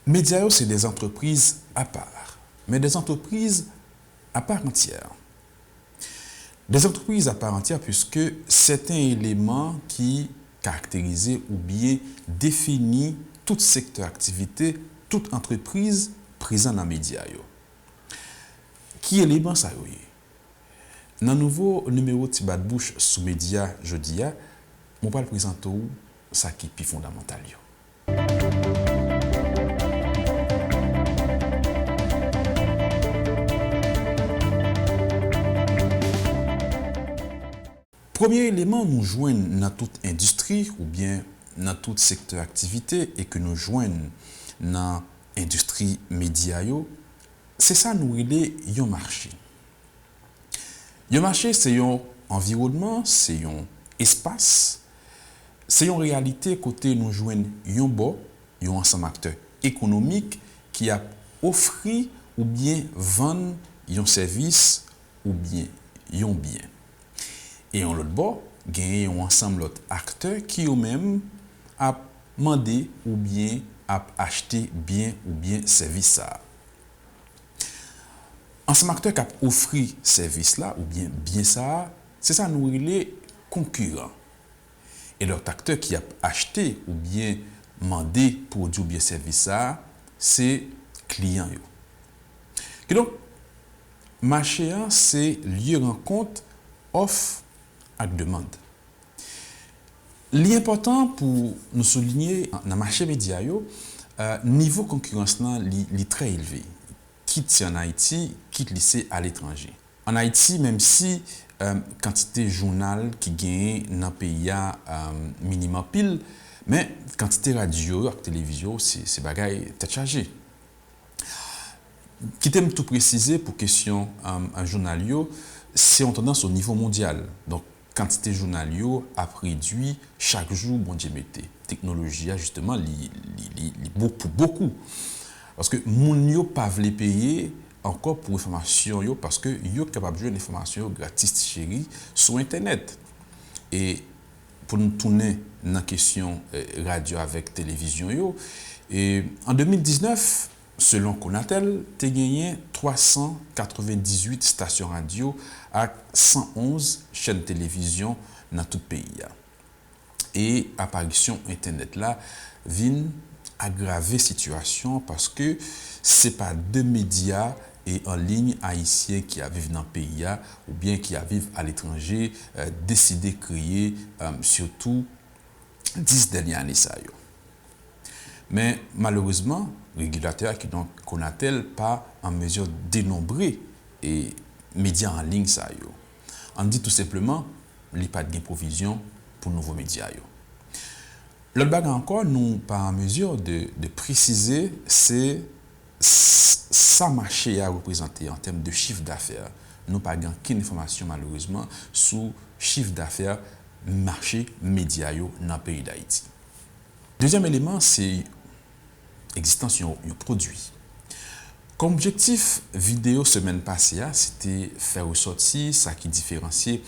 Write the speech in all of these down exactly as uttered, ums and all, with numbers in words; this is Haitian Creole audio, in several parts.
Medya yo se des entreprises à part, mais des entreprises à part entière. Des entreprises à part entière puisque sèten eleman ki karakterize oubyen defini tout sektè aktivite, tout antrepriz prezan nan medya yo. Ki eleman sa yo ye? Nan nouvo nimewo Ti Bat Bouch sou medya jodi a, mwen pral prezante w sa ki pi fondamantal yo. Premye eleman nou jwenn nan tout endistri oubyen nan tout sektè aktivite e ke nou jwenn nan endistri medya yo, se sa nou rele yon mache. Yon mache se yon anviwònman, se yon espas, se yon reyalite kote nou jwenn yon bò, yon ansanm aktè ekonomik ki ap ofri oubyen vann yon sèvis oubyen yon byen. E yon lòt bò, genyen yon ansanm lòt aktè ki yo menm ap mande oubyen ap achte byen oubyen sèvis sa a. Ansanm aktè k ap ofri sèvis la oubyen byen sa a, se sa nou rele konkiran. E lòt aktè ki ap achte oubyen mande pwodui oubyen sèvis sa a, se kliyan yo. Kidonk, mache an se lye rankont òf ak demann. Li enpòtan pou nou soulinye nan mache medya yo, eh, nivo konkirans lan li, li trè elve, kit se ann Ayiti, kit li se aletranje. Ann Ayiti, menm si, eh, kantite jounal ki genyen nan peyi a, eh, minim anpil, men kantite radyo yo ak televizyon yo, se, se bagay tèt chaje. Kite m tou presize pou kesyon, um, jounal yo, se yon tandans o nivo mondyal. Donk, kantite jounal yo ap redui chak jou Bondye mete. Teknoloji a, jisteman, li, li, li, li bo-, pou bokou. Paske moun yo pa vle peye ankò pou enfòmasyon yo, paske yo kapab jwenn enfòmasyon yo gratis ti cheri sou entènèt. E pou nou tounen nan kesyon, eh, radyo avèk televizyon yo, e an de mil diznèf, selon Conatel, te genyen twa san katrevendizuit estasyon radyo ak san onz chèn televizyon nan tout peyi a. E aparisyon entènèt la vin agrave sitiyasyon an paske se pa de medya e an liy ayisyen ki ap viv nan peyi a oubyen ki ap viv aletranje, eh, deside kreye, eh, sitou dis dènye ane sa yo. Men, malerezman, regilatè a, kidonk Conatel, pa an mezi denonbre e medya an liy sa yo. Ann di tou senpleman, li pa t gen pwovizyon pou nouvo medya yo. Lòt bagay ankò, nou pa an mezi de, de presize, se s-, sa mache a reprezante an tèm de chif dafè. Nou pa gen okenn enfòmasyon, malerezman, sou chif dafè mache medya yo nan peyi Dayiti. Dezyèm eleman, se egzistans yon, yon pwodui. Kòm objektif videyo semèn pase a, se te fè resòti sa ki diferansye,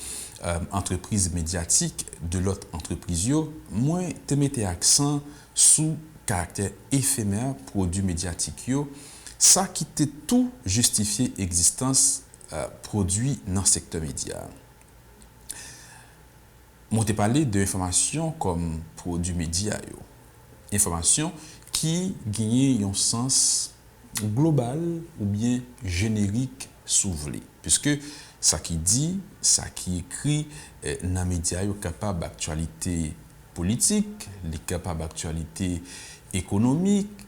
eh, antrepriz medyatik de lòt antrepriz yo, mwen te mete aksan sou karaktè efemè pwodui medyatik yo, sa ki te tou jistifye egzistans, eh, pwodui nan sektè medya a. Mwen te pale de enfòmasyon kòm pwodui medya yo. Enfòmasyon ki genyen yon sans global oubyen jenerik, si w vle. Piske sa ki di, sa ki ekri, eh, nan medya yo kapab aktyalite politik, li kapab aktyalite ekonomik,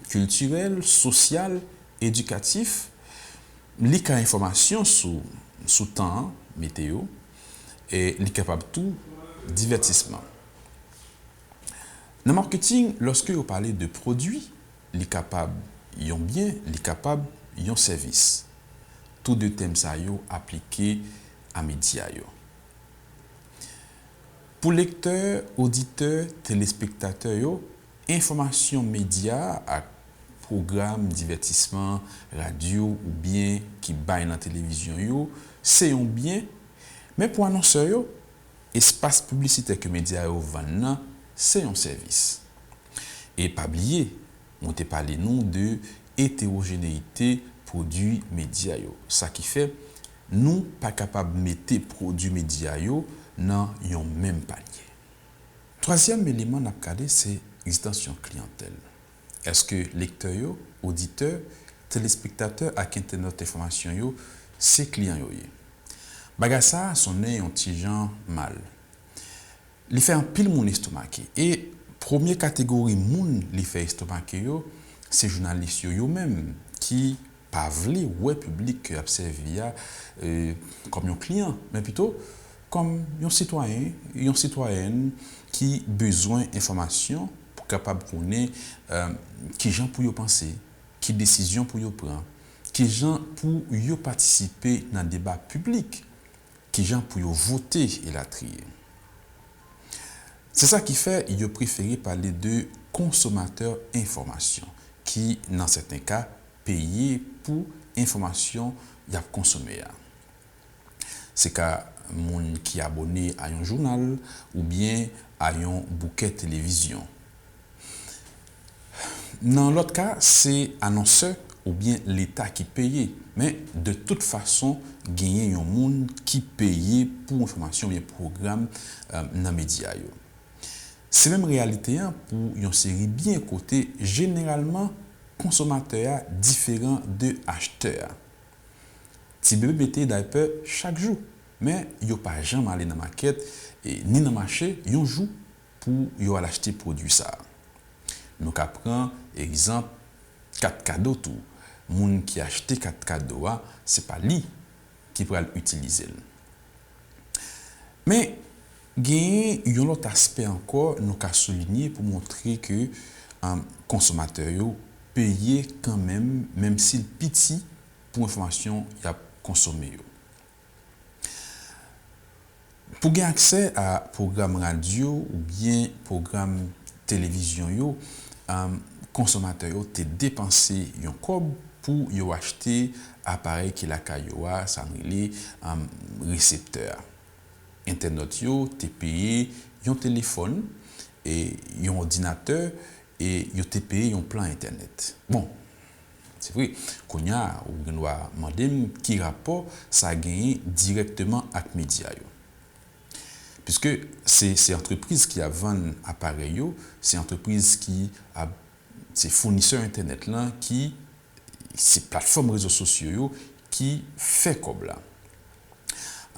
kiltirèl, sosyal, edikatif, li ka enfòmasyon sou, sou tan an, meteyo, e li kapab tou divètisman. Nan maketing, lòske yo pale de pwodui, li kapab yon byen, li kapab yon sèvis. Tou de tèm sa yo aplike a medya yo. Pou lektè, oditè, telespektatè yo, enfòmasyon medya ak pwogram divètisman, radyo oubyen ki bay nan televizyon yo, se yon byen, men pou anonsè yo, espas piblisitè ke medya yo vann nan, se yon sèvis. E pa bliye, Mwen te pale nou de etewojeneyite pwodui medya yo. Sa ki fè, nou pa kapab mete pwodui medya yo nan yon menm panye. Twazyèm eleman n ap gade se egzistans yon kliyantèl. Èske lektè yo, oditè, telespektatè ak entènot enfòmasyon yo se kliyan yo ye? Bagay sa a sonnen yon ti jan mal. Li fè anpil moun estomake. E premye kategori moun li fè estomake yo, se jounalis yo, yo menm ki pa vle wè piblik ke y ap sèvi a, e, kòm yon kliyan, men pito kòm yon sitwayen, yon sitwayèn ki bezwen enfòmasyon pou kapab konnen, e, kijan pou yo panse, ki desizyon pou yo pran, kijan pou yo patisipe nan deba piblik, kijan pou yo vote, elatriye. Se sa ki fè yo prefere pale de konsomatè enfòmasyon, ki, nan sèten ka, peye pou enfòmasyon y ap konsome a. Se ka moun ki abòne a yon jounal oubyen a yon bouke televizyon. Nan lòt ka, se anonsè oubyen Leta ki peye, men de tout fason, genyen yon moun ki peye pou enfòmasyon oubyen pwogram, e, nan medya yo. Se menm reyalite an pou yon seri byen kote, jeneralman, konsomatè a diferan de achtè a. Ti bebe mete daypè chak jou, men yo pa janm ale nan makèt, e, ni nan mache yon jou pou yo al achte pwodui sa a. Nou ka pran egzanp kat kado tou. Moun ki achte kat kado a, se pa li ki pral itilize l. Men, genyen yon lòt aspè ankò nou ka soulinye pou montre ke, e, konsomatè yo peye kanmenm, menm si l piti, pou enfòmasyon y ap konsome yo. Pou gen aksè a pwogram radyo oubyen pwogram televizyon yo, e, konsomatè yo te depanse yon kòb pou yo achte aparèy ki lakay yo a, sa n rele, e, reseptè a. Entènot yo te peye yon telefòn, e, yon òdinatè, e yo te peye yon plan entènèt. Bon, se vre, kounye a, ou gen dwa mande m ki rapò sa genyen dirèkteman ak medya yo. Piske se, se antrepriz ki ap vann aparèy yo, se antrepriz ki ap, se founisè entènèt lan ki, se platfòm rezo sosyo yo ki fè kòb la.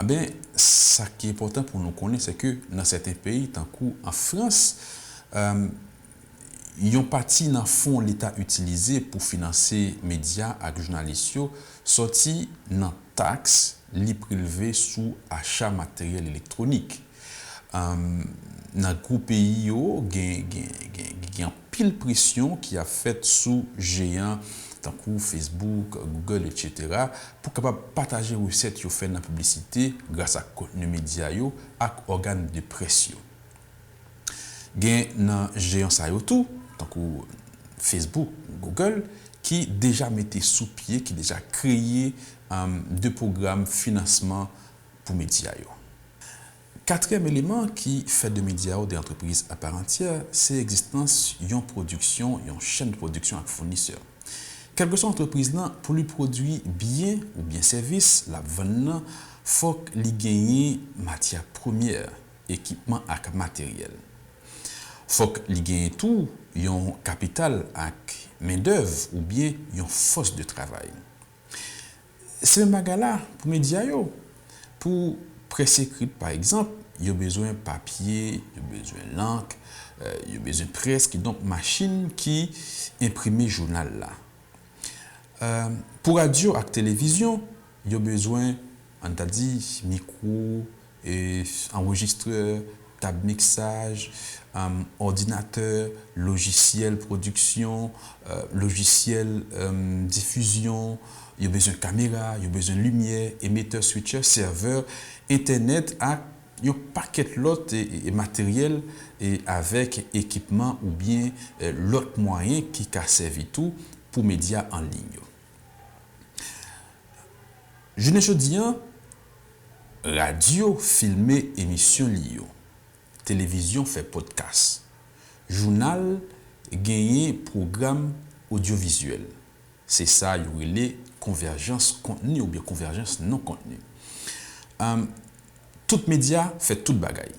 Enben, sa ki enpòtan pou nou konnen, se ke nan sèten peyi, tankou an Frans, e, yon pati nan fon Leta itilize pou finanse medya ak jounalis yo sòti nan taks li prelve sou acha materyèl elektwonik. E, nan gwo peyi yo, gen, gen, gen, gen anpil presyon ki ap fèt sou jeyan tankou Facebook, Google, etsetera, pou kapab pataje resèt yo fè nan piblisite gras ak kontni medya yo ak ògàn de près yo. Gen nan jeyan sa yo tou, tankou Facebook, Google, ki deja mete sou pye, ki deja kreye, e, de pwogram finansman pou medya yo. Katriyèm eleman ki fè de medya yo de antrepriz aparantyè, se egzistans yon pwodiksyon, yon chèn de pwodiksyon ak founisè. Kèlkeswa antrepriz lan, pou li pwodui byen oubyen sèvis l ap vann nan, fòk li genyen matyè premyè, ekipman ak materyèl. Fòk li genyen tou yon kapital ak mendèv oubyen yon fòs de travay. Se menm bagay la pou medya yo. Pou près ekrit, pa egzanp, yo bezwen papye, yo bezwen lank, e, yo bezwen près, kidonk machin ki enprime jounal la. E, pou radyo ak televizyon, yo bezwen, ann ta di, mikwo, e, anrejistrè, tab miksaj, e, òdinatè, lojisyèl pwodiksyon, e, lojisyèl, e, difizyon, yo bezwen kamera, yo bezwen limyè, emetè, switchè, sèvè, entènèt ak yon pakèt lòt, e, e, materyèl, e, avèk ekipman oubyen, e, lòt mwayen ki ka sèvi tou pou medya an liy yo. Jounen jodi a, radyo filme emisyon li yo, televizyon fè pòdkas, jounal genyen pwogram odyovizyèl. Se sa yo rele konvèjans kontni oubyen konvèjans non kontni. Am, tout medya fè tout bagay.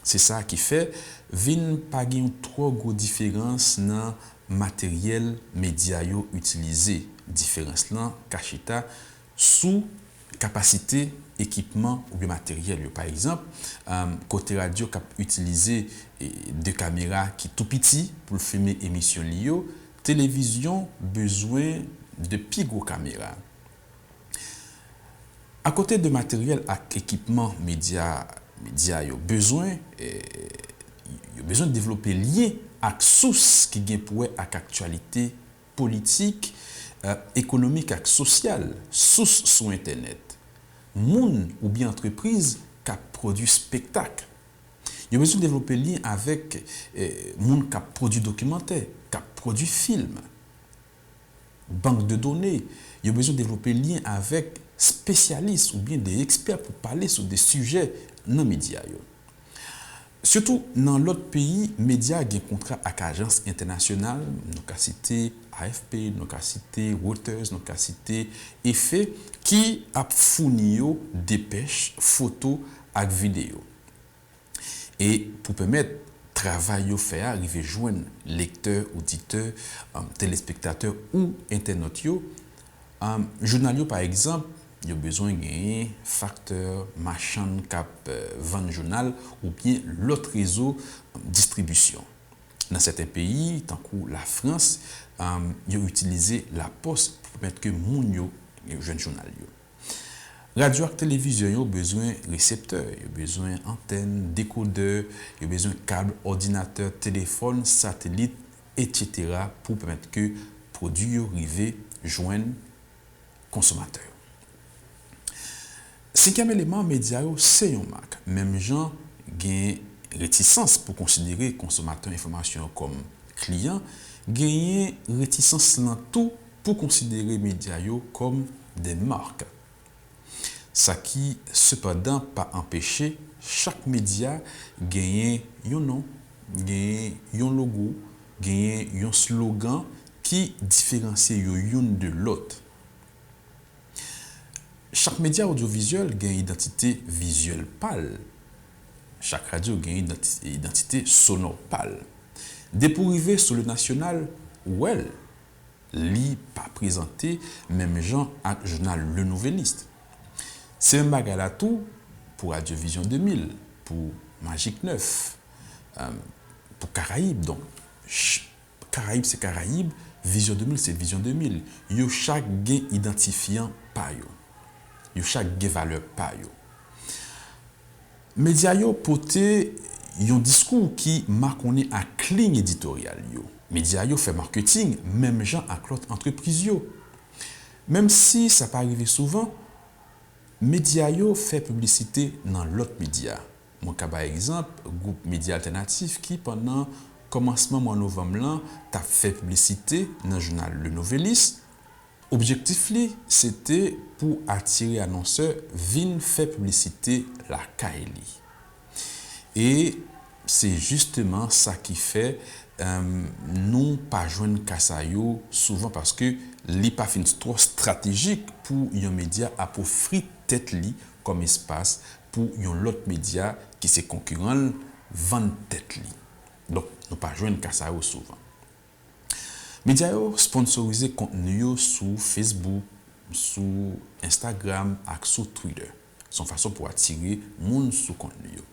Se sa ki fè vin pa gen yon twò gwo diferans nan materyèl medya yo itilize. Diferans lan ka chita sou kapasite ekipman oubyen materyèl yo. Pa egzanp, am, kote radyo k ap itilize, e, de kamera ki tou piti pou l filme emisyon li yo, televizyon bezwen de pi gwo kamera. Akote de materyèl ak ekipman medya, medya yo bezwen, e, yo bezwen devlope lyen ak sous ki gen pou wè ak aktyalite politik, e, ekonomik ak sosyal, sous sou entènèt. Moun oubyen antrepriz k ap pwodui spektak. Yo bezwen devlope lyen avèk, e, moun k ap pwodui dokimantè, k ap pwodui fim. Bank de done, yo bezwen devlope lyen avèk espesyalis oubyen de ekspè pou pale sou de sijè nan medya yo. Sitou nan lòt peyi, medya gen kontra ak ajans entènasyonal, nou ka site A F P, nou ka site Reuters, nou ka site EFE, ki ap founi yo depèch, foto ak videyo. E pou pèmèt travay yo fè a rive jwenn lektè, oditè, um, telespektatè ou entènòt yo, um, jounal yo, pa egzanp, yo bezwen genyen faktè, machann k ap, eh, vann jounal oubyen lòt rezo, um, distribisyon. Nan sèten peyi, tankou Lafrans, um, yo itilize lapòs pou pèmèt ke moun yo jwenn jounal yo. Radyo ak televizyon yo bezwen reseptè, yo bezwen antèn, dekodè, yo bezwen kab, òdinatè, telefòn, satelit, etsetera pou pèmèt ke pwodui yo rive jwenn konsomatè yo. Senkyèm eleman, medya yo se yon mak. Menm jan gen retisans pou konsidere konsomatè enfòmasyon yo kòm kliyan, genyen retisans lan tou pou konsidere medya yo kòm de mak. Sa ki, sepandan, pa anpeche chak medya genyen yon non, genyen yon logo, genyen yon slogan ki diferansye yo youn de lòt. Chak medya odyovizyèl gen idantite vizyèl pa l. Chak radyo gen idanti-, idantite sonò pa l. Depi w rive sou Le National, ou wè l. Li pa prezante menm jan ak jounal Le Nouvelliste. Se menm bagay la tou pou Radyo Vizyon de mil, pou Magik nèf, euh, pou Karayib. Donk, ch-, Karayib se Karayib, Vizyon de mil se Vizyon de mil. Yo chak gen idantifyan pa yo. Yo chak gen valè pa yo. Medya yo pote yon diskou ki makonnen ak liy editoryal yo. Medya yo fè maketing menm jan ak lòt antrepriz yo. Menm si sa pa rive souvan, medya yo fè piblisite nan lòt medya. Mwen ka bay egzanp gwoup medya altènatif ki, pandan kòmansman mwa novanm lan, t ap fè piblisite nan jounal Le Nouvelliste. Objektif li, se te pou atire anonsè vin fè piblisite lakay li. E se jisteman sa ki fè, em, nou pa jwenn ka sa yo souvan, paske li pa fin twò estratejik pou yon medya ap ofri tèt li kòm espas pou yon lòt medya ki se konkiran l vann tèt li. Donk, nou pa jwenn ka sa yo souvan. Medya yo sponsorize kontni yo sou Facebook, sou Instagram ak sou Twitter. Se yon fason pou atire moun sou kontni yo.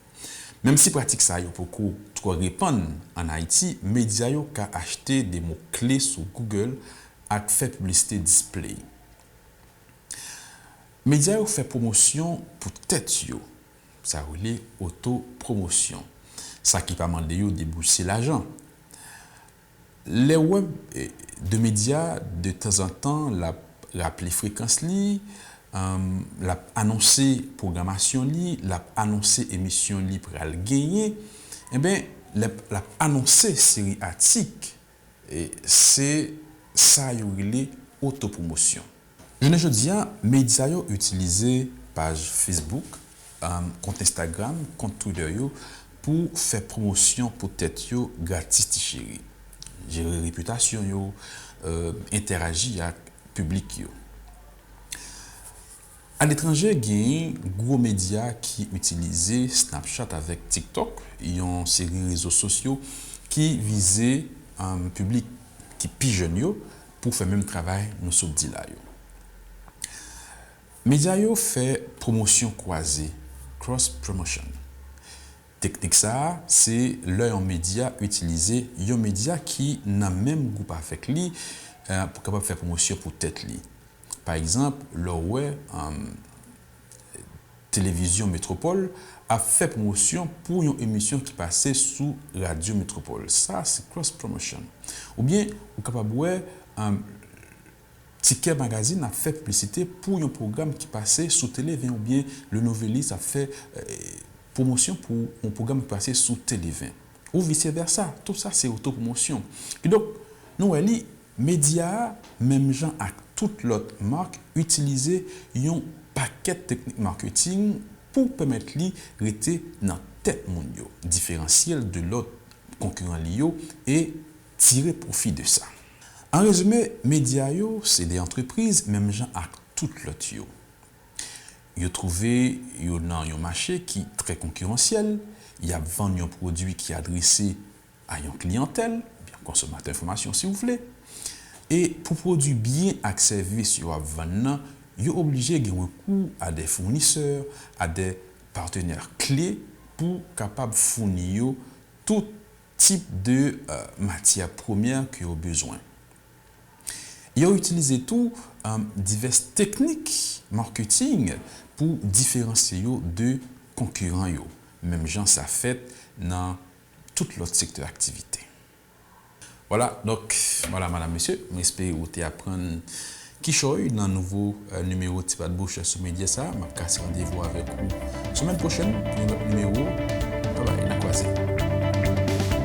Menm si pratik sa yo poko twò repann ann Ayiti, medya yo ka achte de mo kle sou Google ak fè piblisite display. Medya yo fè pwomosyon pou tèt yo. Sa rele otopwomosyon. Sa ki pa mande yo debouse lajan. Lè w wè, eh, de medya, de tanzantan, l ap raple frekans li, em, l ap anonse pwogramasyon li, l ap anonse emisyon li pral genyen, enben, l ap, l ap anonse seri atik, e se sa yo rele otopwomosyon. Jounen jodi a, medya yo itilize paj Facebook, um, kont Instagram, kont Twitter yo pou fè pwomosyon pou tèt yo gratis ti cheri. jere repitasyon yo, entèraji ak piblik yo. Aletranje, gen gwo medya ki itilize Snapchat avèk TikTok, yon seri rezo sosyo ki vize piblik ki pi jèn yo, pou fè menm travay nou sot di la yo. Medya yo fè pwomosyon kwaze, cross promotion. Teknik sa a, se lè yon medya itilize yon medya ki nan menm gwoup avèk li pou kapab fè pwomosyon pou tèt li. Pa egzanp, lè w wè televizyon Metropole ap fè pwomosyon pou yon emisyon ki pase sou Radyo Metropole. Sa se cross promotion. Oubyen, ou kapab wè Tikè Magazine ap fè piblisite pou yon pwogram ki pase sou Tele ven oubyen Le Nouvelliste ap fè pwomosyon pou yon pwogram ki pase sou Tele ven. Ou vice versa. Tout sa se otopwomosyon. Kidonk, nou wè li, medya a, menm jan ak tout lòt mak, itilize yon pakèt teknik maketing pou pèmèt li rete nan tèt moun yo, diferansye l de lòt konkiran li yo e tire pwofi de sa. An rezime, medya yo se de antrepriz menm jan ak tout lòt yo. Yo twouve yo nan yon mache ki trè konkiransyèl, y ap vann yon pwodui ki adrese a yon kliyantèl, oubyen konsomatè enfòmasyon si w vle, e pou pwodui byen ak sèvis yo ap vann nan, yo oblije gen rekou a de founisè, a de patenè kle pou kapab founi yo tout tip de matyè premyè ke yo bezwen. Yo itilize tou divès teknik maketing pou diferansye yo de konkiran yo, menm jan sa fèt nan tout lòt sektè aktivite. Vwala, donk, vwala, madam, mesye, mwen espere ou te aprann kichòy nan nouvo nimewo Ti Pat Bouch sou medya sa. M ap kase randevou avèk ou semèn pwochèn pou yon lòt nimewo. Babay, n a kwaze.